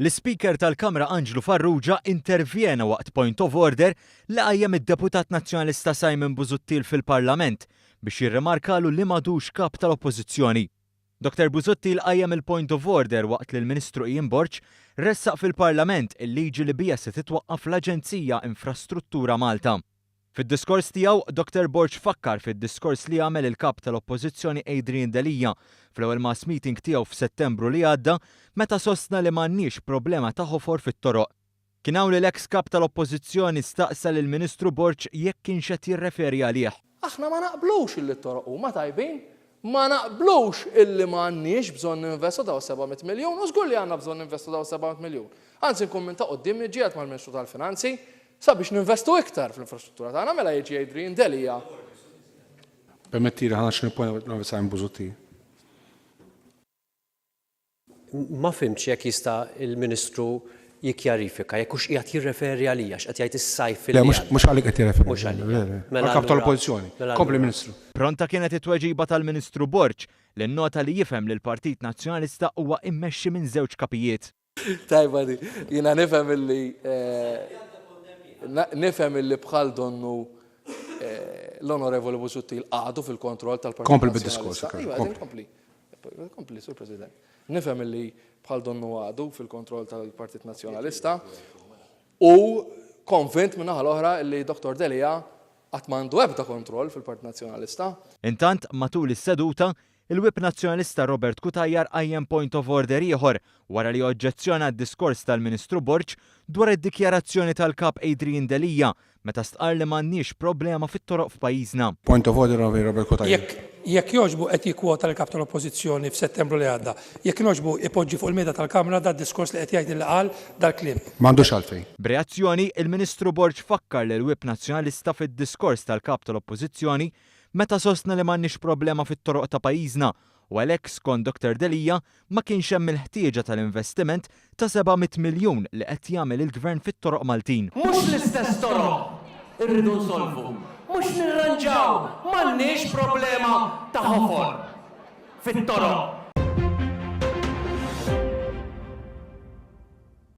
L-Ispeaker tal-Kamra Anġlu Farrugia intervjena waqt point of order li qajjem id-Deputat Nazzjonalista Simon Busuttil fil-Parlament biex jirrimarkalu li m'għadux Kap tal-Oppożizzjoni. Dr Busuttil qajjem il-point of order waqt li l-Ministru Ian Borg ressaq fil-Parlament il-liġi li biha se titwaqqaf l-Aġenzija Infrastruttura Malta. Fid-diskors tiegħu, Dr Borg fakkar fid-diskors li għamel il-Kap tal-Oppożizzjoni Adrian Delia fl-ewwel mass meeting tiegħu f'Settembru li għadda meta sostna li m'għandniex problema ta' ħofor fit-toroq. Kien hawn li l-eks Kap tal-Oppożizzjoni staqsa lill-Ministru Borg jekk kienx qed jirreferi għalih. Aħna ma naqblux illi t-toroq huma tajbin, ma naqblux illi ma għandniex bżonn ninvestu dawn is-700 miljun u żgur li għandna bżonn ninvestu dawn is-700 miljun. Anzi nkun minn ta' quddiem niġġieled mal-Ministru tal-Finanzi Sabiex ninvestu iktar fl-infrastruttura tagħna mela jiġi Adrian Delia. Permettili ħa nagħti point of Simon Busuttil. Ma fhimtx jekk jista' l-Ministru jikkjarifika jekk hux qiegħed jirreferi għalija x'qed jgħid is-sajf li Le, mhux għalik qed jirreferi. Mhux għalija. Mela Għall-Kap tal-Oppożizzjoni. Mela Kompli Ministru. Pronta kienet it-tweġiba tal-Ministru Borg li nnota li jifhem li l-Partit Nazzjonalista huwa immexxi minn żewġ kapijiet. Tajba di. Jiena nifhem illi nifhem illi bħal donnu l-Onorevoli Busuttil għadu fil-kontroll tal-Partit. Kompli bid-diskors. Iva, kompli. Kompli, Sur President. Nifhem illi bħal donnu għadu fil-kontroll tal-Partit Nazzjonalista u konvint min-naħa l-oħra illi Dr. Delia Qatt ma għandu ebda kontroll fil-Partit Nazzjonalista. Intant, matul is-seduta, il-Whip Nazzjonalista Robert Cutajar qajjem point of order ieħor wara li oġġezzjona għad-diskors tal-Ministru Borg dwar id-dikjarazzjoni tal-Kap Adrian Delia meta stqarr li m'għandniex problema fit-toroq f'pajjiżna. Point of order, Onorevoli Robert Cutajar. Jekk jekk jogħġbu qed jikkwota lill-Kap tal-Oppożizzjoni f'Settembru li għadda. Jekk jogħġbu ipoġġi fuq il-mejda tal-Kamra dad-diskors li qed jgħid illi qal dal-kliem. M'għandux għalfejn. B'reazzjoni, il-Ministru Borg fakkar lill-Whip Nazzjonalista fid-diskors tal-Kap tal-Oppożizzjoni meta sostna li m'għandniex problema fit-toroq ta' pajjiżna u għalhekk skont Dr Delia ma kienx hemm il-ħtieġa tal-investiment ta' 700 miljun li qed jagħmel il-Gvern fit-toroq Maltin. Mhux l-istess toroq irridu nsolvu, mhux nirranġaw, m'għandniex problema ta' ħofor fit-toroq.